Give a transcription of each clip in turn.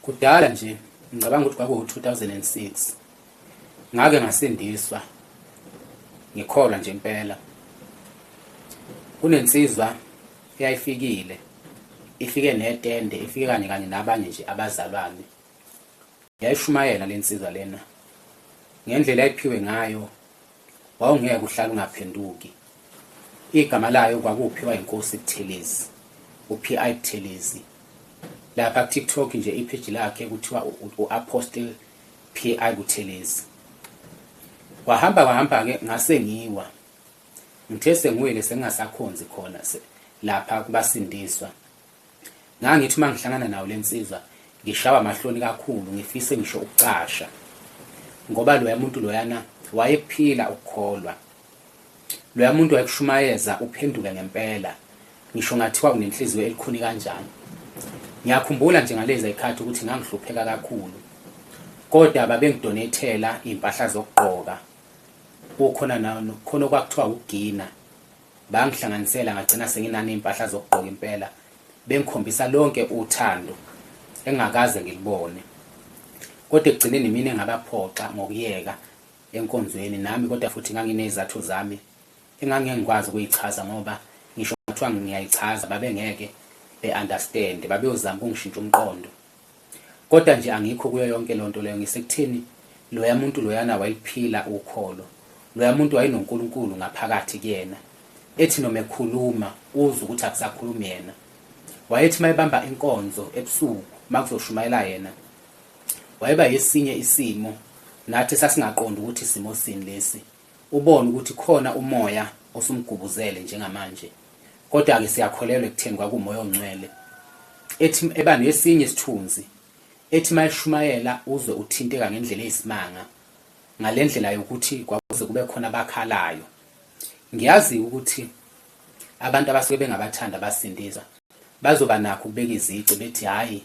Kudala nje ngicabanga ukuthi kwakuwu-2006 ngake ngasindiswa ngikholwa nje impela. Kunensizwa eyayifikile ifike netende ifike kanye kanye nabanye nje abazalwane. Yayishumayela le nsizwa lena ngendlela ayiphiwe ngayo wawungeke uhlale ungaphenduki. Igama layo kwakuphiwa inkosi Buthelezi, uPI Buthelezi. Lapha kuTikTok nje ipage lakhe kuthiwa u-Apostle PI Buthelezi. Kwahamba kwahamba-ke ngase ngiwa. Ngithe sengiwile sengingasakhonzi khona lapha kubasindiswa. Ngangithi uma ngihlangana nawo lensizwa ngishawa amahloni kakhulu ngifise ngisho ukucasha ngoba loya muntu loyana wayephila ukukholwa. Loya muntu wayekushumayeza uphenduke ngempela ngisho ngathiwa unenhliziyo elikhuni kanjani. Ngiyakhumbula nje ngalezi zikhathi ukuthi ngangihlupheka kakhulu. Kodwa babengidonethela impahla zokugqoka. Kukhona khona okwakuthiwa ugina Bangihlanganisela ngagcina senginane impahla zokugqoka impela bengikhombisa lonke uthando engingakaze ngilibone. Kodwa ekugcineni mina engabaphoxa ngokuyeka enkonzweni nami kodwa futhi nganginezizathu zami engangeke ngikwazi ukuyichaza ngoba ngisho kuthiwa ngiyayichaza babengeke be-understand babeyozama ukungishintsha umqondo. Kodwa nje angikho kuyo yonke lonto leyo ngisekutheni loya muntu loyana wayeliphila ukholo. Loya muntu wayenoNkulunkulu ngaphakathi kuyena. Ethi noma ekhuluma uzwe ukuthi akusakhulumi yena. Wayethi mayebamba inkonzo ebusuku makuzoshumayela yena wayeba yesinye isimo nathi sasingaqondi ukuthi isimo sini lesi. Ubone ukuthi khona umoya osumgubuzele njengamanje. Kodwa-ke siyakholelwa ekutheni kwakuwumoya ongcwele. Ethi eba nesinye isithunzi ethi mayeshumayela uzwe uthinteka ngendlela eyisimanga ngale ndlela yokuthi kwakuze kube khona abakhalayo. Ngiyazi ukuthi abantu abasuke bengabathanda abasindiswa bazoba nakho ukubeka izici bethi hhayi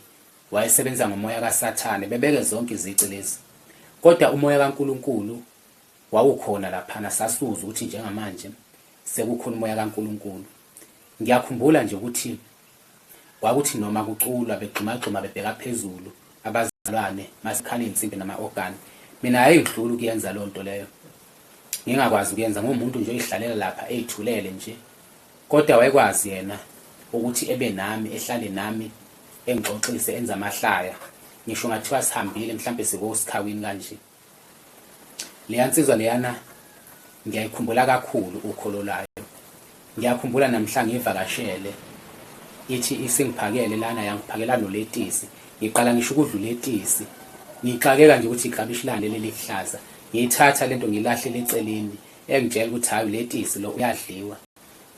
wayesebenza ngomoya kaSathane bebeke zonke izici lezi. Kodwa umoya kaNkulunkulu wawukhona laphana sasuzwa ukuthi njengamanje sekukhona umoya kaNkulunkulu. Ngiyakhumbula nje ukuthi kwakuthi noma kuculwa begxumagxuma bebheka phezulu abazalwane masikhala iy'nsimbi nama-ogani mina yayingihlula ukuyenza leyo nto leyo ngingakwazi ukuyenza ngumuntu nje oyihlalela lapha eyithulele nje kodwa wayekwazi yena ukuthi ebe nami ehlale nami engixoxise enza amahlaya ngisho ngathiwa sihambile mhlampe sikosikhawini kanje Leya nsizwa leyana ngiyayikhumbula kakhulu ukholo lwayo. Ngiyakhumbula namhla ngivakashele ithi isingiphakele lana yangiphakela noletisi. Ngiqala ngisho ukudla uletisi. Ngixakeka nje ukuthi iklabishi lani leli lihlaza. Ngiyithatha lento ngilahlele eceleni engitshela ukuthi hayi uletisi lo uyadliwa.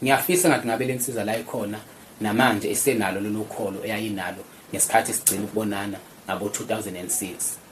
Ngiyafisa ngathi ngabe lensizwa la ikhona namanje isenalo lolu kholo eyayinalo ngesikhathi sigcina ukubonana ngabo 2006.